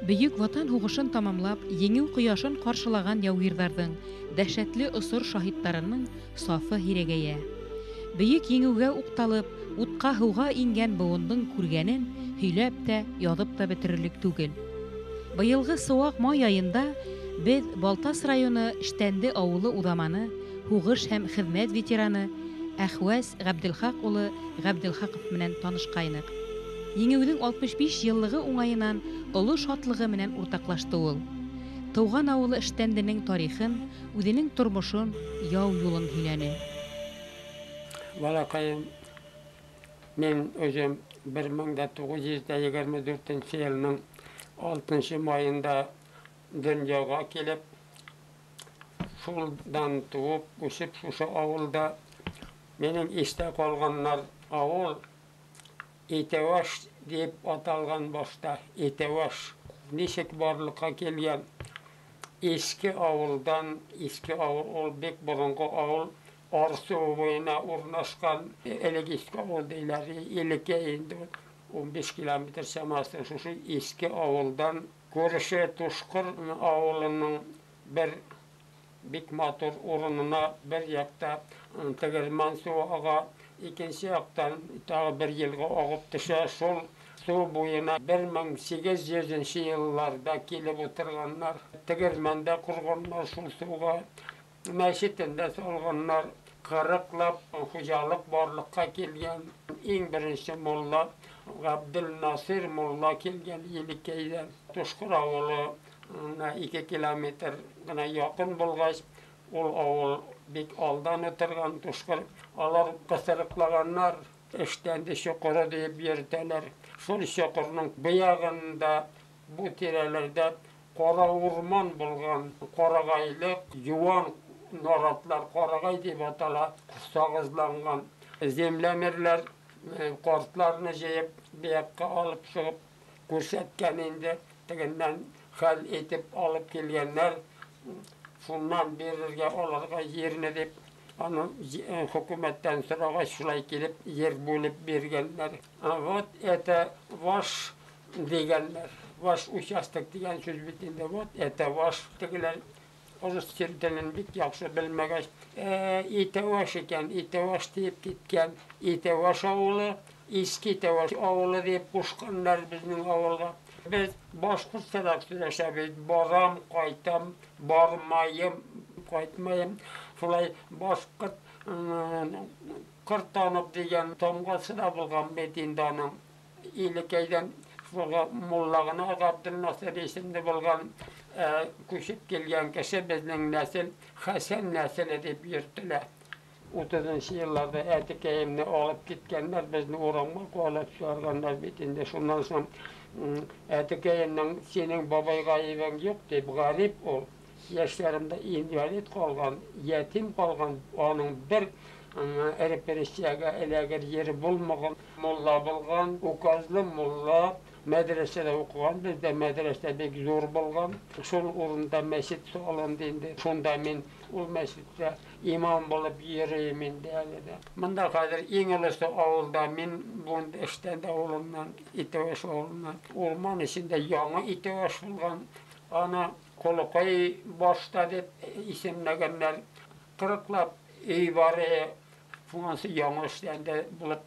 Бөйөк Ватан һуғышын тамамлап, еңеү ҡояшын ҡаршылаған яугирҙарҙың, дәһшәтле осор шаһиттарының сафы һирәгәйә. Бөйөк еңеүгә уҡталып, утҡа-һыуға ингән быуындың күргәнен һөйләп тә, яҙып та бөтөрөрлөк түгел. Быйылғы сыуаҡ май айында беҙ Балтас районы Штәнде ауылы уҙаманы, һуғыш һәм хеҙмәт ветераны Әхвәс Ғәбделхаҡ улы Ғәбделхаҡов менән танышҡайныҡ. Еңеүҙең 65 йыллығы уңайынан оло шатлығы менән уртаҡлашты ул. Тыуған ауылы Штәнденең тарихын, үҙенең тормошон, яу юлын һөйләне. Балаҡайым, мин үҙем 1924 йылның 6 майында донъяға килеп, шулдан тыуып, үҫеп шушы ауылда минең иҫтә ҡалғаннар ауыл Итәүәш тип аталған башта. Итәүәш нисек барлыҡҡа килгән? Иҫке ауылдан, иҫке ауыл ул бик боронғо ауыл, Арсыу буйына урынлашҡан, элек иҫке ауыл тиҙәр, элекке инде 15 километр самаһы шушы иҫке ауылдан күрше Тушҡыр ауылының бер бик матур урынына бер яҡта тегермән һыуы аға, икенсе яҡтан тағы бер йылға ағып төшә. Шул һыу буйына 1800 йылларҙа килеп ултырғаннар, тегермән дә ҡорғаннар, шул һыуға мәсетен дә салғаннар. 40лап хужалыҡ барлыҡҡа килгән. Иң беренсе мулла Ғәбделнасир мулла килгән Илекәйҙән. Тушҡыр ауылына 2 километр ғына яҡын булғас, ул ауыл бик алдан ултырған Тушҡыр. Алар ҡыҫырыҡлағаннар, Эштәнде соҡоро тип йөрөтәләр. Шул соҡорҙоң быяғында, был тирәләрҙә ҡара урман булған, ҡарағайлыҡ, йыуан наратлар ҡарағай тип атала, сағыҙланған. Землемерләр ҡартларны йыйып, быяҡҡа алып сығып күрһәткән инде, тегеннән хәл итеп алып килгәндәр. Шунан бирергә алырға ерне тип, аны хөкүмәттән һорағас, шулай килеп ер бүлеп биргәндәр. Вот это ваш дигәннәр. Ваш участок тигән һүҙ бит инде. Вот это ваш тегеләр урыҫ телен бик яҡшы белмәгәс, Итәүәш икән, Итәүәш тип киткән. Итәүәш ауылы, Иҫке Итәүәш ауылы тип ҡушҡандар беҙҙең ауылға. Беҙ башҡортсараҡ һөйләшәбеҙ. Барам, ҡайтам, бармайым, ҡайтмайым. Шулай башҡорт Ҡыртанов тигән тамғасы ла булған бит инде аның. Илекәйҙән шуға мулла ғына Ғәбделнасир исемле булған, күсеп килгән кеше беҙҙең нәҫел Хәсән нәҫеле тип йөрөтөлә. 30 йылларҙа әтекәйемде алып киткәндәр, беҙҙе урамға ҡыуалап сығарғандар бит инде. Шунан һуң әтекәйемдең һинең бабай ғәйебең юҡ тип, ғәрип ул. Йәштәремдә инвалид ҡалған, ятим ҡалған, аның бер репрессияға эләгер ере булмаған. Мулла булған, указлы мулла, мәҙрәсәлә уҡыған, беҙҙә мәҙрәсә бик ҙур булған. Шул урында мәсет салынды инде. Шунда мин ул мәсеттә имам булып йөрөйөм инде әле дә. Бында хәҙер иң олоһо ауылда мин бында Эштәнде ауылынан, Итәүәш ауылынан. Урман эсендә яңы Итәүәш булған. Аны Ҡолоҡай башта тип исемләгәндәр. 40лап өй бар, шунысы яңы Эштәнде булып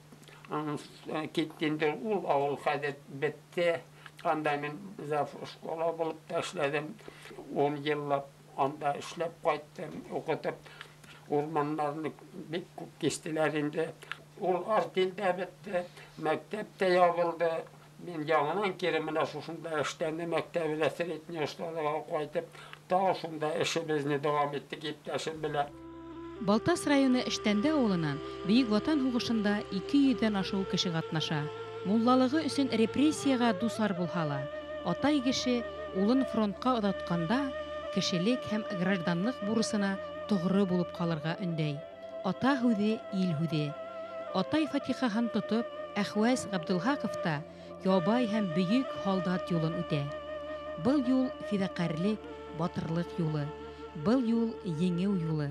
китте инде. Ул ауыл хәҙер бөттө. Анда мин зав школа булып та эшләнем. 10 йыллап анда эшләп ҡайттым, уҡытып. Урмандарҙы бик күп кистеләр инде. Ул артель дә бөттө, мәктәп тә ябылды. Мин яңынан кире менә шушында Эштәнде мәктәбенә средний школаға ҡайтып, тағы шунда эшебеҙҙе дауам иттек иптәшем белән. Балтас районы Эштәнде ауылынан Бөйөк Ватан һуғышында 200-дән ашыу кеше ҡатнаша. Муллалығы өсөн репрессияға дусар булһа ла, атай кеше улын фронтҡа оҙатҡанда кешелек һәм гражданлыҡ бурысына тоғро булып ҡалырға өндәй. Ата һүҙе ил һүҙе. Атай фатихаһын тотоп, Әхвәс Ғәбделхаҡов та ябай һәм бөйөк һалдат юлын үтә. Был юл фиҙаҡәрлек, батырлыҡ юлы. Был юл еңеү юлы.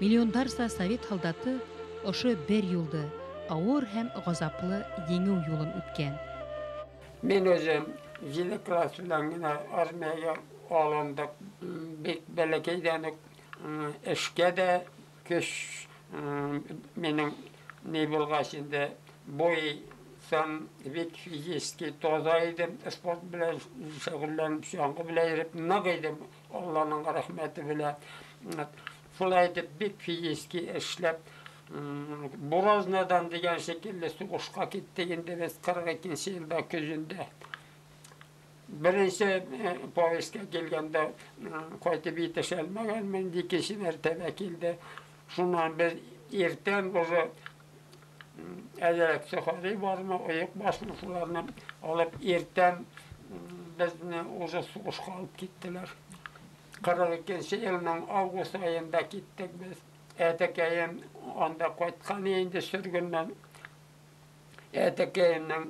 Миллиондарса совет һалдаты ошо бер юлды, ауыр һәм ғазаплы еңеү юлын үткән. Мин үҙем 7 класс белән генә армиягә алындык. Бик бәләкәйдән үк эшкә дә көч минең ни булгач инде буй сан бик физически таза идем, спорт белән шөгыльләнеп, чаңгы белән йөреп нык идем, Алланың рәхмәте белән. Шулай итеп бик физически эшләп, Буразнадан дигән шикелле сугышка киттек инде без 42 елда көзендә. Беренче повестка килгәндә кайтып җитешә алмаганмын, икенче мәртәбә килде. Шуннан без иртән уже әзерәк сохари бармы, оек башны шуларны алып иртән безне уже сугышка алып киттеләр. 42 елның август аенда киттек без. Әтекәем анда кайткан инде сөргеннән. Әтекәемнең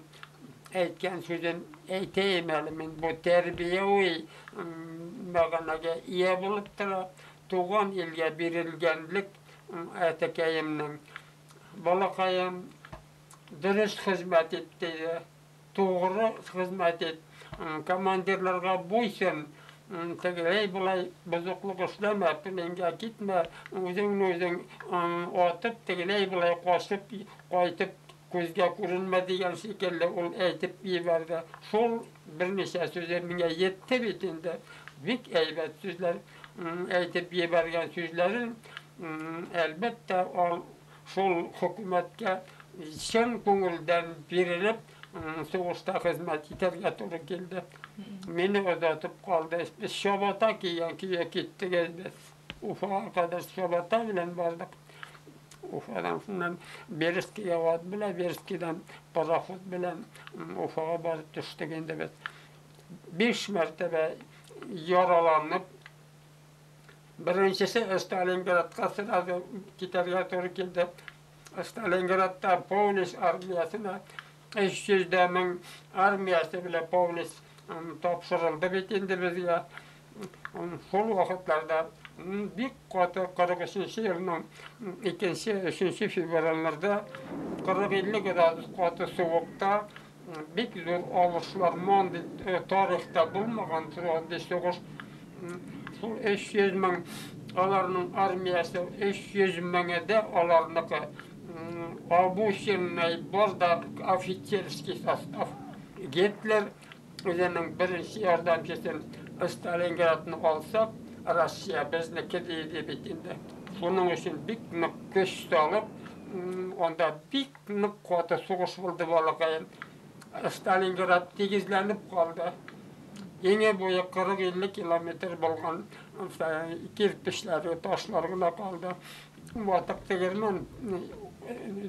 әйткән сүзен әйтәйем әле мин, бу тәрбияви мәгънәгә ия булып тора. Туган илгә бирелгәнлек әтекәемнең. Балакаем, дөрес хезмәт ит диде, тугры хезмәт ит, командирларга буйсын, тегеләй болай бозыклык эшләмә, пленгә китмә, үзеңне үзең атып, тегеләй болай качып кайтып күзгә күренмә дигән шикелле ул әйтеп җибәрде. Шул берничә сүзе миңа етте бит инде. Бик әйбәт сүзләр әйтеп җибәргән сүзләрен, әлбәттә, ул шул хөкүмәткә чын күңелдән бирелеп сугышта хезмәт итәргә туры килде. Мине озатып калды. Без чабата кигән көйгә киттек без. Уфага кадәр чабата белән бардык. Уфадан шуннан Березкигә ат белән, Березкидан пароход белән Уфага барып төштек инде без. 5 мәртәбә яраланып, беренчесе Сталинградка сразу китәргә туры килде. Сталинградта Паулюс армиясенә 300 мең армиясе белән Паулюс тапшырылды бит инде безгә. Шул вакытларда бик каты 43 елның 2-3 февральләрдә 40-50 градус каты суыкта бик зур алышлар, мондый тарихта булмаган андый сугыш. Шул 300 мең аларның армиясе, 300 меңе дә аларныкы обученный, бар да офицерский состав. Гитлер үзенең беренче ярдәмчесен Сталинградны алсак, Россия безнеке диде бит инде. Шуның өчен бик нык көч салып, анда бик нык каты сугыш булды балакаем. Сталинград тигезләнеп калды. Иңе буе 40-50 километр булган кирпечләре, ташлар гына калды. Ватык тегермән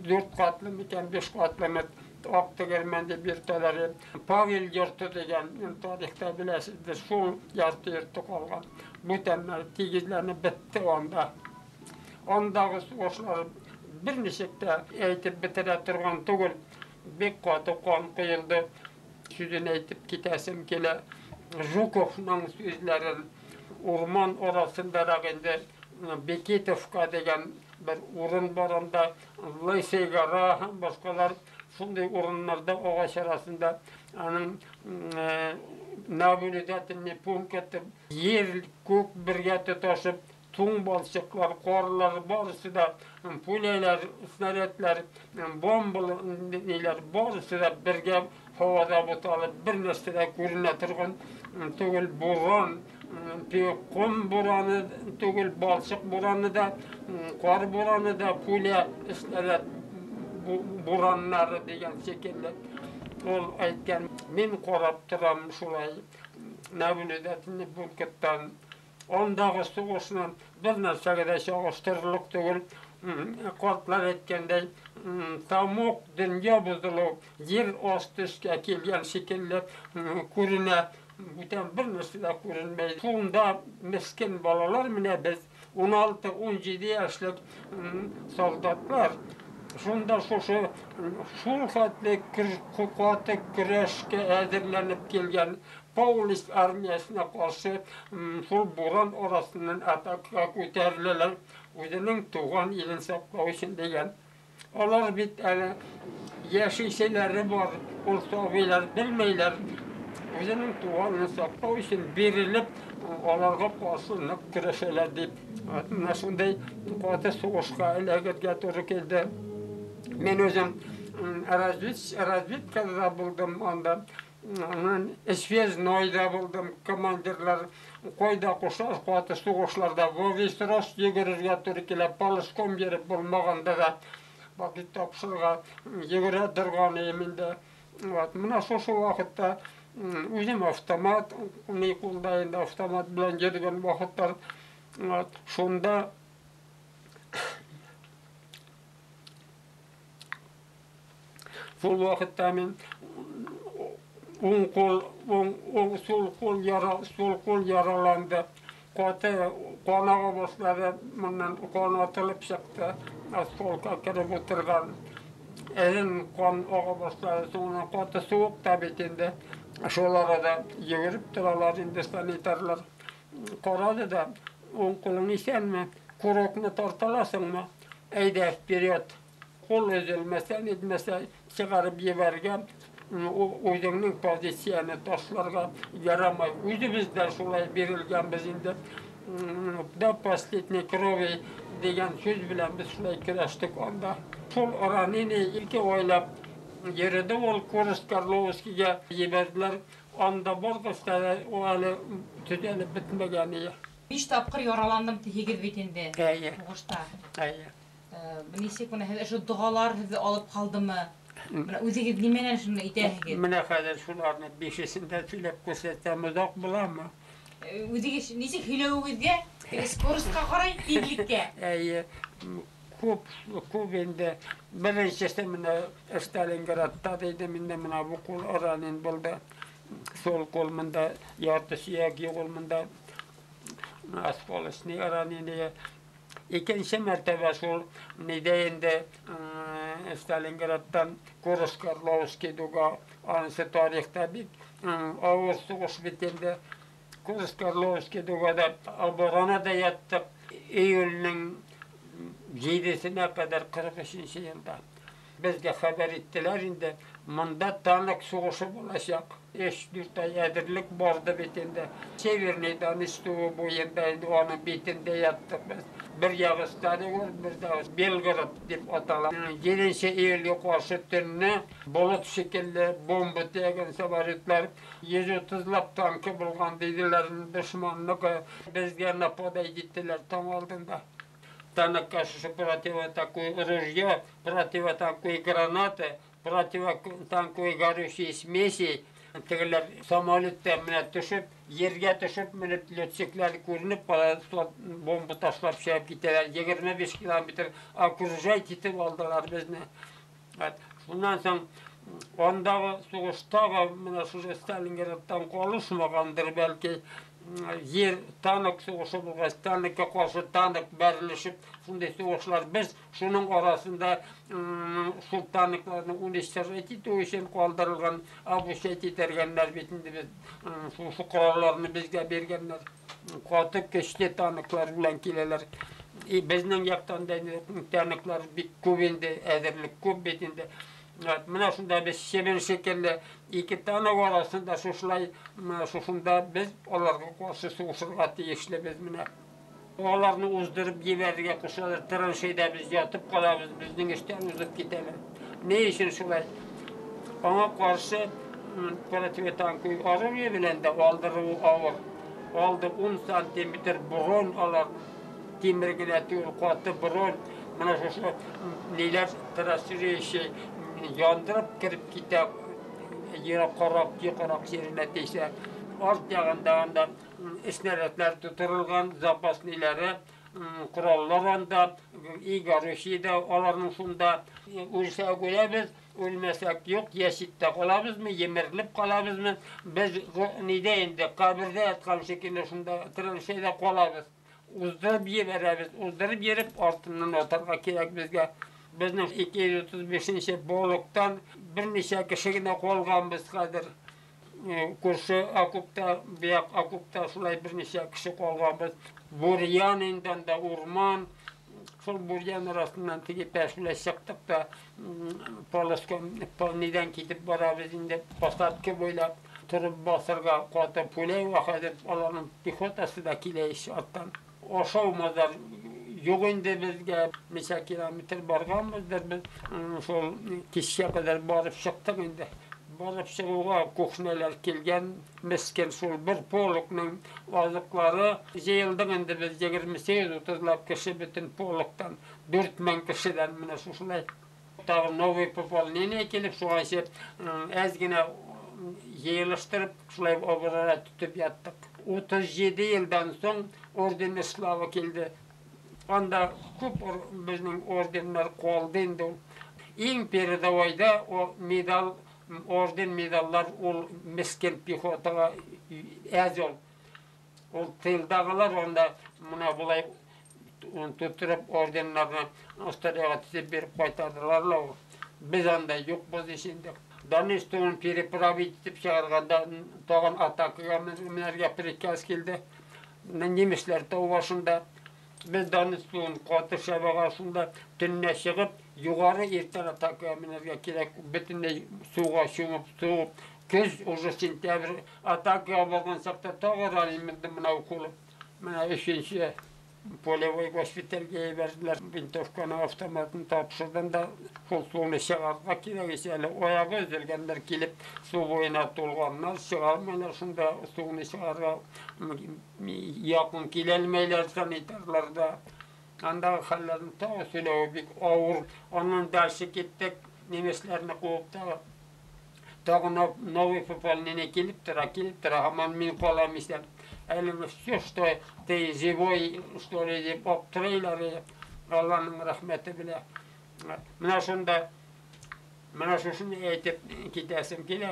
4 катлы микән, 5 катлы ак тегермән дип йөртәләр. Павел йорты дигән тарихта беләсездер, шул ярты йорты калган. Бүтәннәр тигезләнеп бетте анда. Андагы сугышлар берничек тә әйтеп бетерә торган түгел. Бик каты кан коелды. Сүзен әйтеп китәсем килә. Жуковның сүзләрен урман арасындарак инде Бекетовка дигән бер урын бар анда, Лысый гора һәм башкалар шундый урыннарда агач арасында аның наблюдательный пункты, җир күк бергә тоташып, туң балчыклар, карлар барысы да, пулялар, снарядлар, бомбалар, ниләр барысы да бергә һавада буталып, бер нәрсә дә күренә торган түгел. Буран, ком бураны түгел, балчык бураны да, кар бураны да, пуля, снаряд бураннары дигән шикелле. Ул әйткән, мин карап торам шулай наблюдательный пункттан. Андагы сугышны бер нәрсәгә дә чагыштырырлык түгел. Картлар әйткәндәй, тамук дөнья бозылу, җир асты өскә килгән шикелле күренә. Бүтән бер нәрсә дә күренмәй. Шунда мескен балалар менә без 16-17 яшьлек солдатлар. Шунда шушы шул хәтле каты көрәшкә әзерләнеп килгән Паулюс армиясенә каршы шул буран арасыннан атакага күтәреләләр, үзенең туган илен саклау өчен дигән. Алар бит әле яшиселәре бар, ул сабыйлар белмәйләр. Үзенең туганын саклау өчен бирелеп, аларга каршы нык көрәшәләр дип. Менә шундай каты сугышка эләгергә туры килде. Мин үзем разведкада булдым анда. Связнойда булдым, командирлар кайда куша, каты сугышларда во весь рост йөгерергә туры килә, полоском йөреп булмаганда да вакыт тапшырырга йөгерә торган идем инде. Вот, менә шушы вакытта үзем автомат, ни кулда инде автомат белән йөргән вакытлар, вот, шунда шул вакытта мин уң кул, уң, сул кул яра, сул кул яраланды. Каты кан ага башлады, моннан кан атылып чыкты, осколка кереп утырган. Эрен кан ага башлады, соңыннан каты суык та бит инде. Шул арада йөгереп торалар инде санитарлар. Карады да, уң кулың исәнме? Курокны тарталасыңмы? Әйдә, вперед! Кул өзелмәсә, нитмәсә, чыгарып җибәргән. Үзеңнең позицияне ташларга ярамай. Үзебез дә шулай бирелгәнбез инде. До последней крови дигән сүз белән без шулай көрәштек анда. Шул ранение 2 айлап йөрде ул, Курск Орловскийга җибәрделәр. Анда баргач та ул әле төзәлеп бетмәгән иде. 5 тапкыр яраландым дигез бит инде. Әйе. Сугышта. Әйе. Ничек менә һеҙ ошо догалар һеҙҙе алып ҡалдымы? Менә үҙегеҙ нимәнән шуны әйтәһегеҙ? Менә хәҙер шуларны 5-сен дә сөйләп күрсәтәм, озак буламы? Үҙегеҙ нисек һөйләүегеҙгә, скоростьҡа ҡарай, тиҙлеккә? Әйе, күп, күп инде. Беренсеһе менә Сталинградта тейҙем инде, менә бу ҡул ранен булды. Сул ҡул мында ярты сөйәк юҡ, ул мында осколочный ранение. Икенсе мәртәбә шул нидә инде, Сталинградтан Курск Орловский дуга, анысы тарихта бик авыр сугыш бит инде. Курск Орловский дугада оборонада яттык. Июльнең 7-сенә кадәр 43 елда. Безгә хәбәр иттеләр инде, монда танк сугышы булачак. 3-4 ай әҙерлек барҙы бит инде. Северный Донец суы буйында инде уның битендә яттыҡ без. Бер яғы Сталинград, бер яғы Белгород тип атала. 7 июльгә ҡаршы төнне болот шикелле бомба тейгән самолетлар 130лап танкы булған диделәр дошманныҡы. Безгә нападать иттеләр таң алдында. Танкка шушы противотанковое ружье, противотанковые гранаты, противотанковые горючие смеси. Тегеләр самолеттан менә төшөп, ергә төшөп, менеп летчиклар күренеп ҡала, бомба ташлап чыгып китәләр. 25 километр окружать итеп алдылар безне. Шуннан соң андағы сугыштағы менә шушы Сталинградтан калышмагандыр бәлки, ер танк сугышы булгач, танкка каршы танк бәрелешеп, шундай сугышлар. Без шуның арасында, шул танкларны уничтожать итү өчен калдырылган, обучать итәргәннәр бит инде без, шушы коралларны безгә биргәннәр. Каты көчле танклар белән киләләр. И безнең яктан да инде танклар бик күп инде, әзерлек күп бит инде. Менә шунда без чебен шикелле ике танк арасында шушылай, менә шушында без аларга каршы сугышырга тиешлебез менә. Аларны уздырып җибәрергә кушалар, траншейда без ятып калабыз, безнең эштән узып китәләр. Ни өчен шулай? Аңа каршы противотанковый оружие белән дә алдыру авыр. Алды 10 сантиметр бронь алар, тимер генә түгел, каты бронь. Менә шушы ниләр трассирующий яндырып кереп китә, ерак карак җиренә тисә. Арт ягында анда снарядлар тутырылган, запас ниләре, кораллар анда, и горючий да аларның шунда. Үлсәк үләбез, үлмәсәк юк, я читтә калабызмы, емерлеп калабызмы? Без нидә инде, кабердә яткан шикелле шунда траншейда калабыз. Уздырып җибәрәбез, уздырып йөреп артыннан атарга кирәк безгә. Безнең 235 полктан берничә кеше генә калганбыз хәзер. Күрше окопта, бияк окопта шулай берничә кеше калганбыз. Бурьян инде анда, урман. Шул бурьян арасыннан теге пәш белән чыктык та, полоска, нидән китеп барабыз инде, посадка буйлап. Тороп баҫырға ҡаты пуля хәҙер аларның пехотасы да килә иш арттан. Ашау-мазар юҡ инде беҙгә, нисә километр барғанбыҙҙыр беҙ, шул кискә ҡәҙәр барып сыҡтыҡ инде. Барып сығыуға кухнялар килгән, меҫкен шул бер полкның аҙыҡлары йыйылдыҡ инде беҙ 28-30лап кеше бөтөн полктан, 4000 кешедән менә шушылай. Тағы новый пополнение килеп, шуға әҙ генә йыйылыштырып, шулай оборона тотоп яттыҡ. 37 йылдан һуң орден Слава килде. Анда күп беҙҙең ордендар ҡалды инде. Иң передовойҙа о медаль, орден медаллар ул меҫкен пехотаға әҙ ул. Ул тылдағылар унда мына былай тотороп ордендарҙы остарыға теҙеп биреп ҡайтарҙылар ла. Беҙ анда юҡбыҙ инде. Донец тауын переправить итеп сығарғанда тағын атакаға менергә приказ килде. Немецләр тау башында. Беҙ Донец тауын ҡаты шабаға шунда төнлә сығып, юғары иртән атакаға менергә кәрәк. Бөтөнләй һыуға сумып, суып, көҙ уже сентябрь атакаға барған саҡта тағы ранен бынау ҡулы. Мына өсөнсө полевой госпитальгә ебәрҙеләр. Винтовканы, автоматын тапшырҙым да шул һыуны сығарырға кәрәк икән әле. Аяғы өҙөлгәндәр килеп һыу буйына тулғандар, сыға алмайлар, шунда һыуны сығарырға яҡын килә алмайлар санитарлар да. Андағы хәлдәрҙең тағы һөйләүе бик ауыр. Анан дальше киттек, немецләрне ҡыуып тағы. Тағы новый пополнение килеп тора, килеп тора, һаман мин ҡалам иҫән. Әле все, что ты живой, что ли, тип аптырайлар, Алланың рәхмәте белән. Мына шунда, мына шушыны әйтеп китәсем килә,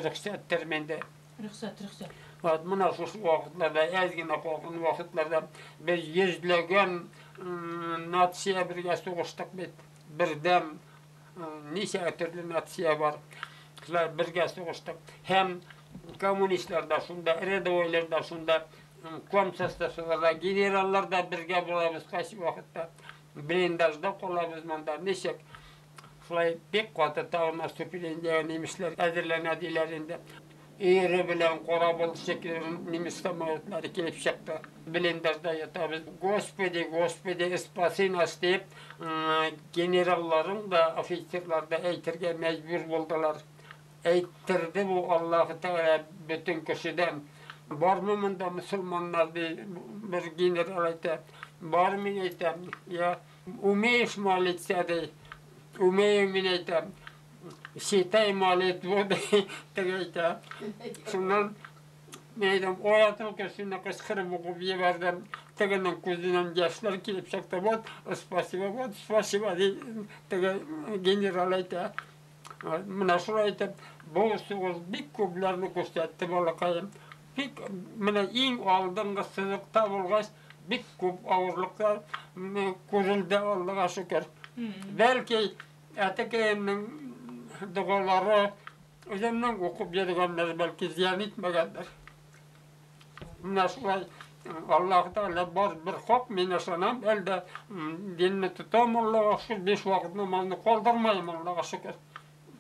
рөхсәттер миндә. Рөхсәт, рөхсәт. Вот мына шушы ваҡытларҙа, әҙ генә ҡалған ваҡытларҙа беҙ йөҙләгән нация бергә һуғыштыҡ бит. Берҙәм нисә төрлө нация бар. Шулар бергә һуғыштыҡ. Һәм коммунистлар да шунда, рядовойлар да шунда, комсоставлар да, генераллар да бергә булабыҙ ҡайсы ваҡытта. Блиндажда ҡалабыҙ мында. Нисек шулай бик ҡаты тағы наступление немецләр әҙерләнә тиләр инде. Өйөрө белән ҡара болот шикелле немец самолетлары килеп сыҡты. Блиндажда ятабыҙ. Господи, Господи, спаси нас тип генералларың да, офицерлар да әйтергә мәжбүр булдылар. Әйттерҙе был Аллаһы Тәғәлә бөтөн кешедән. Бармы мында мосолмандар ти бер генерал әйтә. Бар, мин әйтәм. Я умеешь молиться ти. Умею, мин әйтәм. Читай молитву ти теге әйтә. Шунан мин әйтәм, аятел көрсине ҡысҡырып уҡып ебәрҙем. Тегенең күҙенән йәштәр килеп сыҡты. Вот, спасибо, вот, спасибо, ти теге генерал әйтә. Мына шулай итеп, был һуғыш бик күпләрне күрһәтте, балаҡайым. Бик мына иң алдынғы сыҙыҡта булғас, бик күп ауырлыҡтар күрелде, Аллаға шөкөр. Бәлки әтекәйемдең доғалары, үҙемдең уҡып йөрөгәндәр бәлки зыян итмәгәндер. Мына шулай Аллаһ Тәғәлә бар бер хаҡ, мин ышанам, әлдә динне тотам, Аллаға шөкөр, биш ваҡыт намаҙны ҡалдырмайым, Аллаға шөкөр.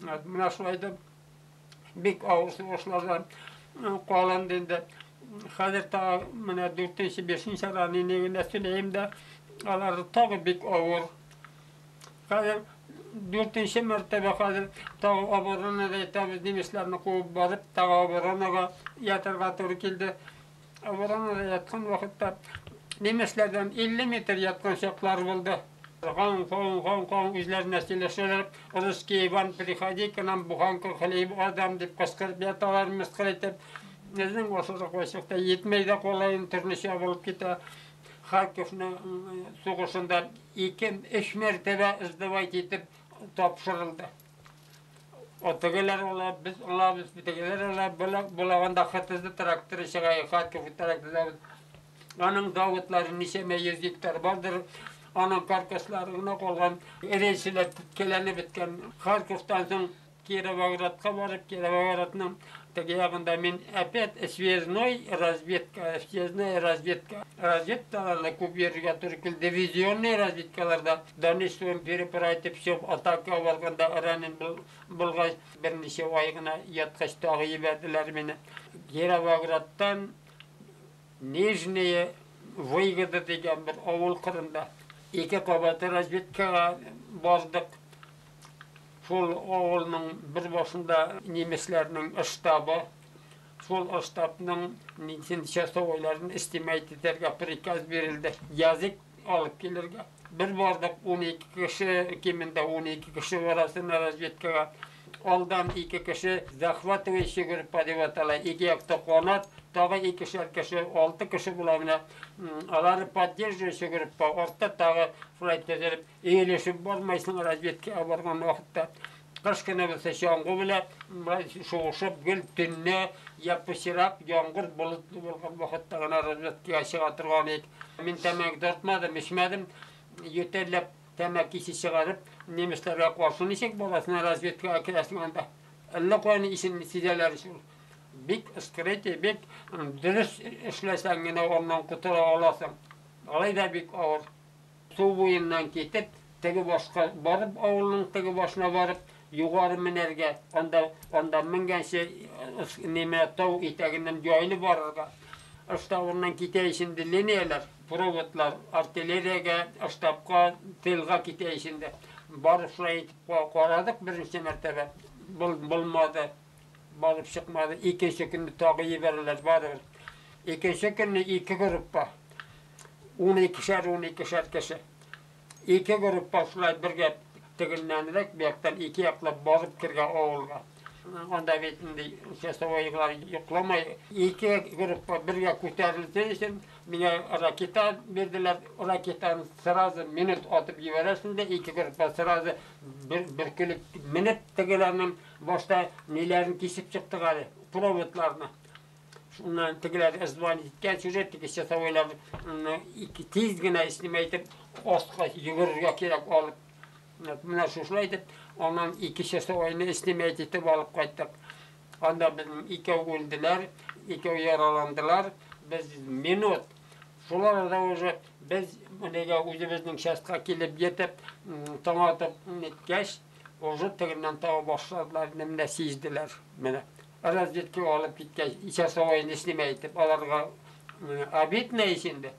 Мына шулай итеп бик ауыр һуғышларҙан ҡалынды инде. Хәҙер тағы мына дүртенсе, бишенсе ранение генә һөйләйем дә, алар тағы бик ауыр. Хәҙер дүртенсе мәртәбә хәҙер тағы оборонада ятабыҙ, немецләрне ҡыуып барып, тағы оборонаға ятырға тура килде. Оборонада ятҡан ваҡытта немецләрҙән 50 метр ятҡан саҡлар булды. Ған, ған, ған, ған үҙләренә һөйләшәләр. Русский Иван, приходи к нам, буханка хлеб адам тип ҡысҡырып яталар, мыҫҡыл итеп. Беҙҙең ошо ҡайсаҡта етмәй ҙә ҡала инде, төрлөсә булып китә. Харьковның һуғышында 2-3 мәртәбә сдавать итеп тапшырылды. О, тегеләр ала, беҙ алабыҙ, тегеләр ала, булағанда ХТЗ тракторы сыға, Харьков тракторы. Аның заводлары нисәмә йөҙ гектар барҙыр. Аның каркаслары ғына ҡалған, рельселәр теткәләнеп бөткән. Харьковтан һуң Кировоградҡа барып, Кировоградның Теге ягында мин опять связной разведка, связная разведка. Разведкаларда күп йөрергә туры килде. Дивизионный разведкаларда Донецкын переправить все атака барганда ранен булгач, берничә ай гына яткач тагы җибәрделәр мине. Кировоградтан Нижняя Выгода дигән бер авыл кырында ике кабат разведкага бардык. Шул авылның бер башында немецләрнең штабы, шул штабның ничен часовойларын истимать итәргә приказ бирелде. Язык алып килергә. Бер бардык 12 кеше, кимендә 12 кеше барасына разведкага. Алдан 2 кеше захватывающий группа дип атала. Ике якта канат, тагы икешәр кеше, 6 кеше була менә. Алар поддерживающий группа, артта тагы шулай төзелеп, иелешеп бармайсың разведкага барган вакытта. Кыш көне булса чаңгы белән шуышып гел төнлә я пычрак, яңгыр, болытлы булган вакытта гына разведкага чыга торган идек. Мин тәмәке тартмадым, эчмәдем, ютәлләп тәмәке исе чыгарып, немецләргә каршы ничек барасың разведкага керәсең анда. Әллә каян исен сизәләр шул. Бик скрытый, бик дөрес эшләсәң генә аннан котыла аласың. Алай да бик авыр. Су буеннан китеп, теге башка барып, авылның теге башына барып, югары менәргә, анда менгәнче неме тау итәгеннән җайлы барырга. Штабыннан китә инде линияләр, проводлар, артиллериягә, штабка, тылга китә инде. Барып шулай итеп карадык беренче мәртәбә. Булмады. Барып чыкмады. Икенче көнне тагы җибәрәләр барыбер. Икенче көнне ике группа. 12-шәр кеше. Ике группа шулай бергә тегеннәнрәк, бу яктан ике яклап барып кергән авылга. Анда бит инде часовойлар йокламай. Ике группа бергә күтәрелсен өчен миңа ракета бирделәр. Ракетаны сразу минут атып җибәрәсең дә, ике группа сразу бер килеп менеп тегеләрнең башта ниләрен кисеп чыктык әле, проводларны. Шуннан тегеләр звонить иткән сюжет, теге часовойлар ике тиз генә исеме әйтеп, аска йөгерергә кирәк алып. Менә шушылай итеп, аннан ике часовойны исеме итеп алып кайттык. Анда безнең икәү үлделәр, икәү яраландылар. Без минут. Шул арада уже без менә үзебезнең частька килеп җитеп, таң атып ниткәч, уже тегеннән тагы башладылар, менә сизделәр. Менә разведка алып киткәч, часовойны исеме әйтеп, аларга обидно инде.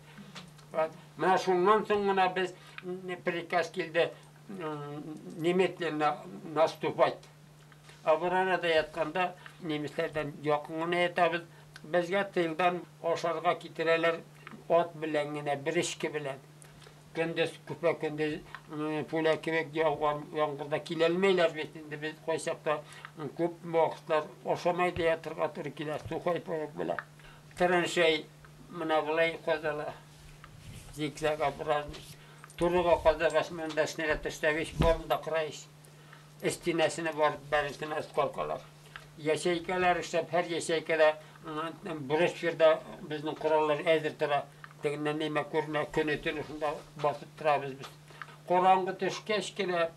Менә шуннан соң гына без приказ килде немедленно наступать. Оборонада ятканда немецләрдән якын гына ятабыз. Безгә тылдан ашарга китерәләр ат белән генә, бер эшке белән. Көндез, күпә көндез пуля кебек яуган яңгырда киләлмәйләр бит инде. Без кайчакта күп вакытлар ашамай да ятырга туры килә, сухой паек белән. Траншей менә болай казала. Зигзагообразный. Турыга казагач монда снаряд ташлавыч барында кырайш. Стенасына барып бәрелсен осколкалар. Ячейкалар эшләп, һәр ячейкада брустверда безнең кораллар әзер тора. Тегеннән нимә күренә, көне төне шунда басып торабыз без. Караңгы төшкәч кенә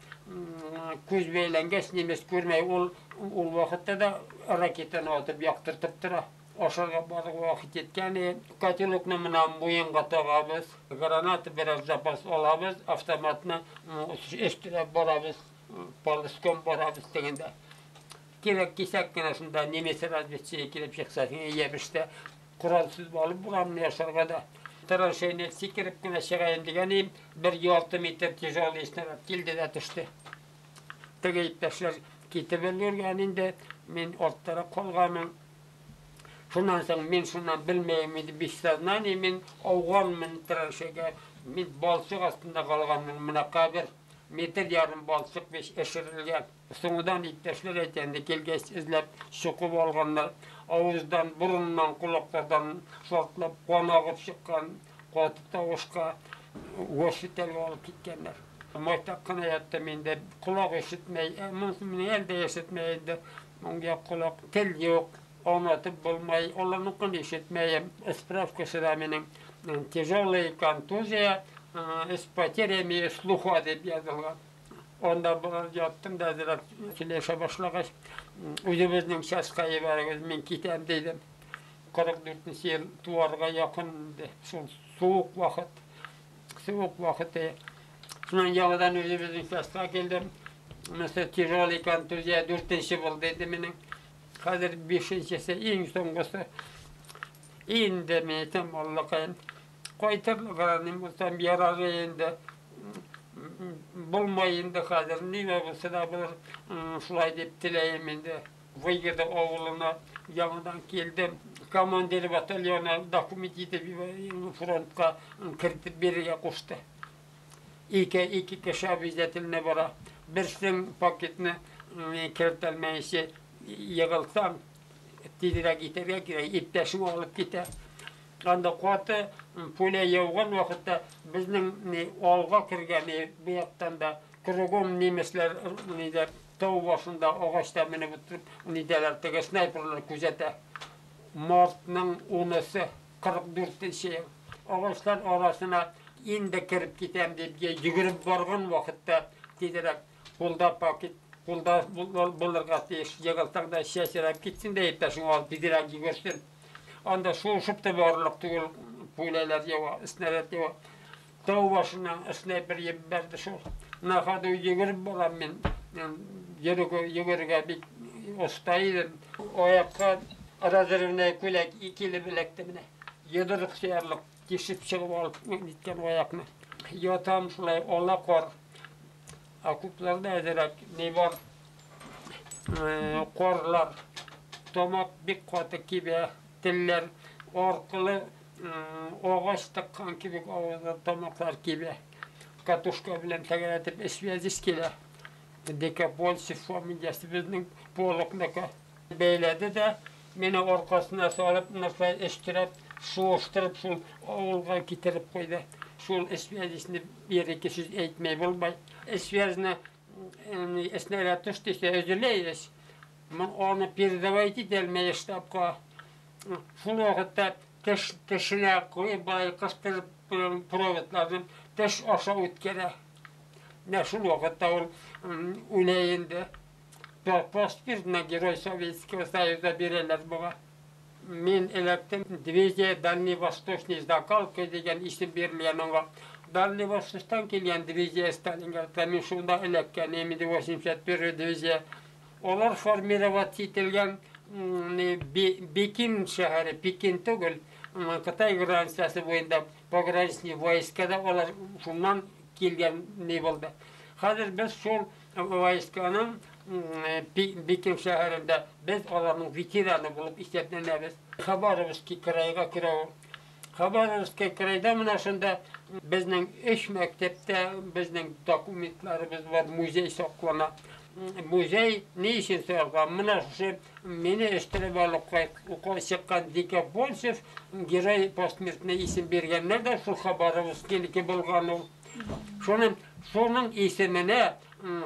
күз бәйләнгәч немец күрмәй, ул вакытта да ракетаны атып яктыртып тора. Ашарга барырга вакыт җиткән. Котелокны менә муенга тагабыз, граната бераз запас алабыз, автоматны өстерәп барабыз, полоском барабыз дигәндә. Кирәк кисәк кенә шунда немец разведчиге килеп чыкса, ябештә коралсыз алып буламны яшәргә дә. Траншейны сикереп кенә чыгаем дигән идем, бер ярты метр тяжелый снаряд килде дә төште. Теге иптәшләр китеп өлгергән инде, мин арттарак калганмын. Шуннан соң мин шуннан белмәйм инде, без сознание, мин ауганмын траншейга, мин балчык астында калганмын, менә кабер, метр ярым балчык беш эшерелгән. Соңыдан иптәшләр әйтә инде, килгәч эзләп чокып алганнар, авыздан, борыннан, колаклардан шартлап кан агып чыккан, каты тавышка госпитальгә алып киткәннәр. Майтак кына яттым инде, колак ишетмәй, монысы мине әле дә ишетмәй инде, уң як колак, тел юк, аңлатып булмай, аларныкын ишетмәем. Справкасы да минем тяжелая контузия с потерями слуха дип язылган. Анда бераз яттым да, әзрәк сөйләшә башлагач, үзебезнең частька ебәрегез, мин китәм дидем. 44 ел туарга якын инде, шул суык вакыт. Суык вакыты. Шуннан яңадан үзебезнең частька килдем. Монысы тяжелый контузия 4-нче булды инде минем. Хәзер 5-нчесе, иң соңгысы. Инде мин әйтәм, Аллакаем, кайтырлык ранен булсам ярар инде. Булмай инде хәзер, нимә булса да булыр, шулай дип теләем инде. Выгода авылына яңадан килдем. Командир батальона документ итеп фронтка кертеп бирергә кушты. Ике кеше обязательно бара. Берсен пакетны кертәлмәенчә егылсаң, тизрәк итәргә кирәк, иптәшең алып китә. Анда каты пуля яуган вакытта безнең алга кергән бу яктан да кругом немецләр нидә тау башында агачта менеп утырып нидәләр, теге снайперлар күзәтә. Мартның 10-сы, 44-нче ел. Агачлар арасына инде кереп китәм дип йөгереп барган вакытта тизрәк кулда пакет, кулда булырга тиеш, егылсаң да чәчрәп китсен дә иптәшең алып тизрәк йөгерсен. Анда шуышып та барырлык түгел, пулялар ява, снаряд ява. Тау башыннан снайпер ебәрде шул. На ходу йөгереп барам мин. Йөгерергә бик оста идем. Аякка разрывная күләк килеп эләкте менә. Йодрык сыярлык тишеп чыгып алып ниткән аякны. Ятам шулай, ала кар. Окопларда әзерәк ни бар? Карлар. Тамак бик каты кибә, телләр аркылы агач тыккан кебек авызда тамаклар кибә. Катушка белән тәгәрәтеп связист килә. Декапольцев фамилиясе безнең полкныкы. Бәйләде дә, мине аркасына салып, нәрсә өстерәп, шуыштырып, шул авылга китереп куйды. Шул связистны бер ике сүз әйтмәй булмай. Связны снаряд төште, өзелә. Мин аны передавать итәлмәй штабка. Шул вакытта тешенә куеп, болай кыстырып проводларны теш аша үткәрә. Менә шул вакытта ул үлә инде. Посмертно Герой Советского Союза бирәләр буга. Мин эләктем дивизия Дальний Восточный закалка дигән исем бирелгән аңа. Дальний Востоктан килгән дивизия Сталинградта, мин шунда эләккән, инде 81 дивизия. Алар формировать ителгән Пекин шәһәре, Пекин түгел, Кытай границасы буенда пограничный войскада алар шуннан килгән ни булды. Хәзер без шул войсканың Пекин шәһәрендә без аларның ветераны булып исәпләнәбез. Хабаровский крайга керә ул. Хабаровский крайда менә шунда безнең өч мәктәптә безнең документларыбыз бар, музей саклана. Музей ни өчен саклана? Менә шушы мине өстерәп алып чыккан Дикобольцев герой посмертный исем биргәннәр дә шул Хабаровскийники булган ул. Шуның исеменә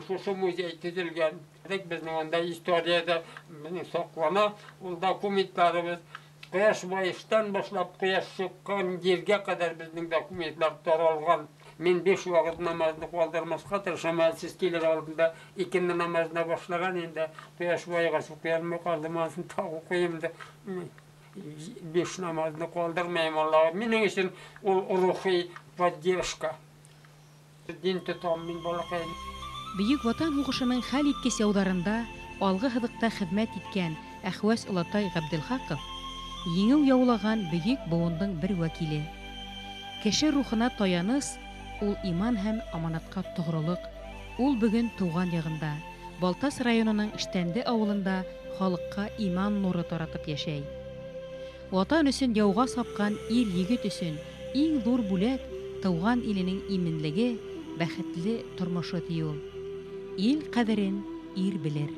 шушы музей төзелгән. Безнең анда историядә безнең саклана ул документларыбыз. Кояш баештан башлап кояш чыккан җиргә кадәр безнең документлар таралган. Мин 5 вакыт намазны калдырмаска тырышам, әле сез килер алдында икенде намазына башлаган инде. Кояш баегач укый алмый калдым, анысын тагы укыйм инде. 5 намазны калдырмыйм, Аллаһ. Минем өчен ул рухи поддержка. Дин тотам мин балакаем. Бөек Ватан һуғышының хәл иткес яуҙарында алғы һыҙыҡта хеҙмәт иткән Әхвәс олатай Ғәбделхаҡов еңеү яулаған бөйөк быуындың бер вәкиле. Кеше рухына таяныс, ул иман һәм аманатҡа тоғролоҡ. Ул бөгөн тыуған яғында, Балтас районының Иштәнде ауылында халыҡҡа иман нуры таратып йәшәй. Ватан өсөн яуға сапҡан ир егет өсөн иң ҙур бүләк тыуған иленең именлеге, бәхетле тормошо ти ул. Ил ҡәҙерен ир белер.